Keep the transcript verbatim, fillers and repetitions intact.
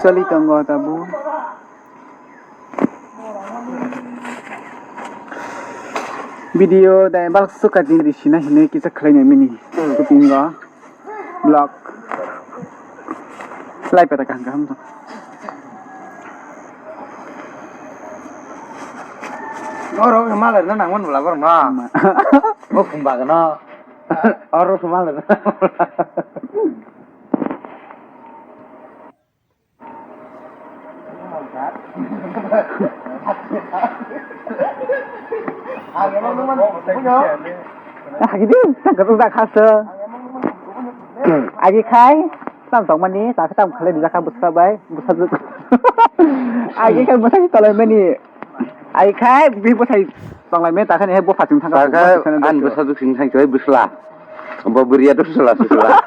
Choli tongo tabuk. Video dai balk suka din ri sina hinui kisa khlai nai mini. Kupingo vlog. Lai pata kaham kaham to. Oro malai na nangmani bwla borok no. Ma. O khumba gano. Oro malai na. Hagidi, tangka tangka khasa. Agi khai, tam tong mani, tak tam khalai dijak kha bwsa bai, bwsa juk. Agi khai bwsa si tolai mani. Agi khai, bi bwsa tong lai mani, tak khai ni hai bwsa chung thang. Tak khai, an bwsa juk sing thang choi bwsla. Bo bwriya to sula sula.